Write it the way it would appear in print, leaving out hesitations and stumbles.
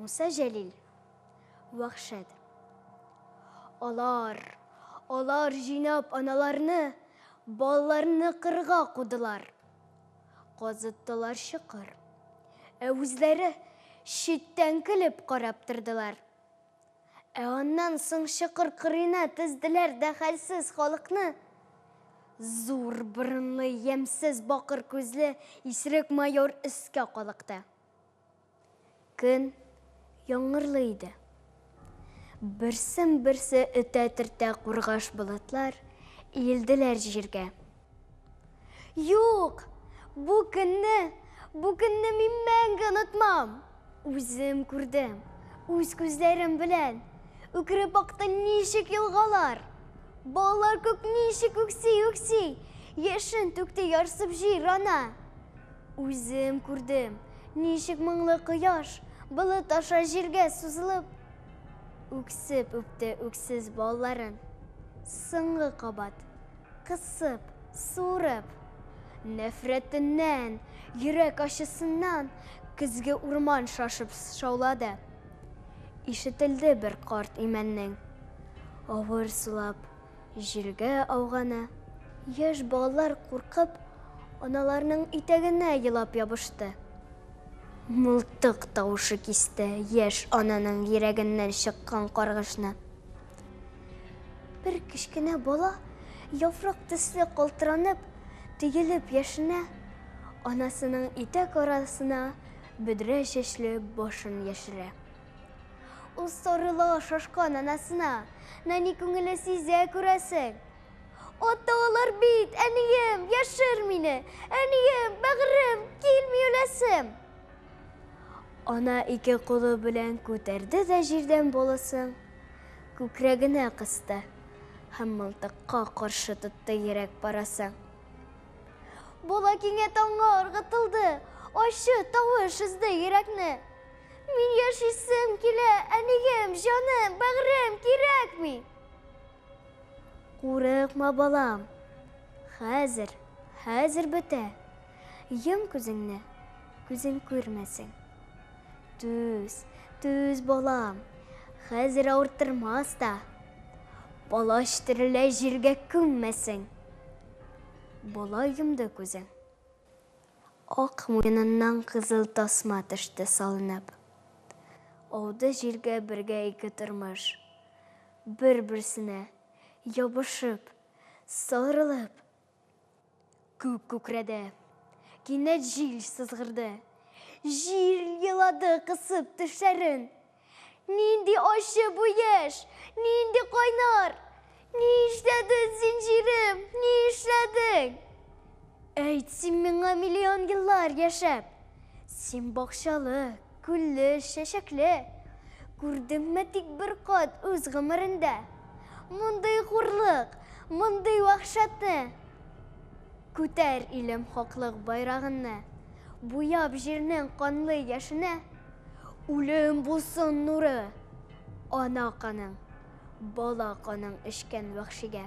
Муса Җәлил. Вәхшәт. Алар, алар җыйнап аналарны, балаларны кырга кудылар. Казыттылар чокыр. Ә үзләре читтән көлеп карап тордылар. Ә аннан соң чокыр кырыена тезделәр дә хәлсез халыкны. Зур борынлы, ямьсез бакыр күзле исерек майор өскә калыкты. Көн яңгырлы иде. Берсен-берсе өтә-төртә кургаш болытлар иелделәр җиргә. Юк, бу көнне, бу көнне мин мәңге онытмам. Үзем күрдем, үз күзләрем белән. Үкереп акты ничек елгалар. Балалар күк ничек үкси-үкси, яшен түкте ярсып җир ана. Үзем күрдем, ничек моңлы кояш, болыт аша җиргә сузылып, үксеп үпте үксез балаларын. Соңгы кабат. Кысып, суырып. Нәфрәтеннән, йөрәк ачысыннан көзге урман шашып шаулады. Ишетелде бер карт имәннең, авыр сулап, җиргә ауганы. Яшь балалар куркып, аналарының итәгенә елап ябышты. Мылтык тавышы кисте яшь ананың йөрәгеннән чыккан каргышны. Бер кечкенә бала, яфрак төсле калтыранып, төелеп яшенә, анасының итәк арасына бөдрә чәчле башын яшерә. Ул сарыла шашкан анасына, нәни күңеле сизә, күрәсең. Ата алар бит, әнием, яшер мине, әнием, бәгърем, килми үләсем. Ана ике кулы белән күтәрде дә җирдән баласын, күкрәгенә кысты һәм мылтыкка каршы тотты йөрәк парасын. Бала кинәт аңа ыргытылды, ачы тавыш өзде йөрәкне. Мин яшисем килә, әнием, җаным, бәгърем, кирәкми. Курыкма, балам. Хәзер, хәзер бетә. Йом күзеңне, күзең күрмәсен. Түз, түз, балам. Хәзер авырттырмас та. Палач тереләй җиргә күммәсен. Бала йомды күзен. Ак муеныннан кызыл тасма төште салынып. Ауды җиргә бергә ике тормыш. Бер-берсенә ябышып, сарылып. Күк күкрәде. Кинәт җил сызгырды. Җил елады кысып тешләрен. Нинди ачы бу яшь, нинди кайнар! Ни эшләдең син, җирем, ни эшләдең? Әйт син миңа миллион еллар яшәп, син бакчалы, күлле, чәчәкле. Күрдеңме тик бер кат үз гомерендә мондый хурлык, мондый вәхшәтне? Күтәр, илем, хаклык байрагынны, буяп җирнең канлы яшенә. Үлем булсын нуры, ана каның, бала каның эчкән вәхшигә.